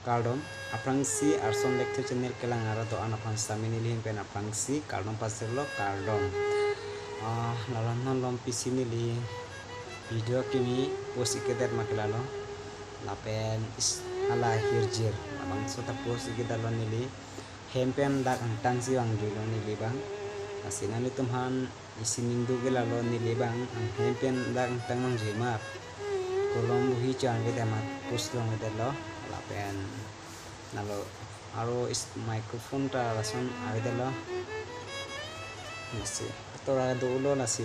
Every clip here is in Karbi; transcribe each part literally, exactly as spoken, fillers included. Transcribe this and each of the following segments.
Kardom, aphrangsi Arson Lekthe channel kelang arat do-an aphan sitame neli ahin pen aphrangsi kardom pasirlo, kardom. Ah, lalo non lom pisi neli video kimi post ikedet ma ke lalo. Lapen is hala hirjir. Labangso ta post ikedetlo neli. Hem pen dak angtang si vangjuilo neli abang. Lasi nanglitum aphan isi ning do ke lalo neli abang, ang hem pen dak angtang vangjuima. Kolom buhi chang ke tema post long ke detlo. Lapen lalo aro is microphone ta lason avedetlo. Lasi atora dolo, lasi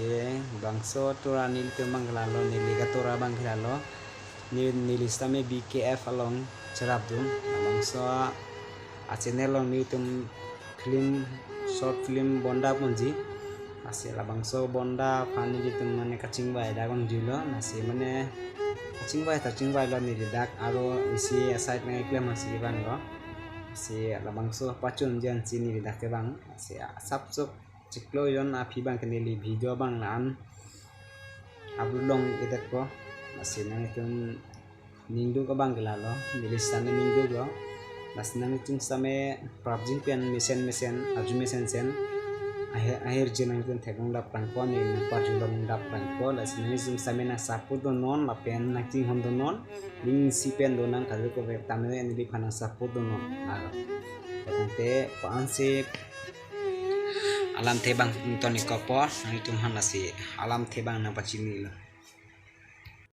bangso atora nelitum abang ke lalo, neli ke atora abang ke lalo. Neli, neli sitame B K F along cherapdun. Labangso a channel along nelitum film, short film bonda ponji. Lasi labangso bonda aphan nelitum mane kachingvai dak vangjuilo. Lasi mane kachingvai ta chingvailo neli dak, aro isi aside nangkeklem asi abanglo. Lasi labangso pachun jan si neli dak ke abang. Lasi asap sok chiklo jon aphi abang ke neli video abang la-an upload long edetpo. Lasi nanglitum ning do ke abang ke lalo, neli sitame ning dolo. Lasi nanglitum sitame prapjin pen mesen mesen, arju mesen sen. Ahir, ahirjir nanglitum theklong dap prangpo, neli nangparjulong dap prangpo. Lasi nanglitum sitame nang support donon, lapen nangchinghon donon. Ning isi pen donang kali ko ve tame neliphan nang support donon. Lalo. Tangte ko-ansi alamthe abang ton ikpo, nanglitum aphan lasi alamthe abang nangpachinilo.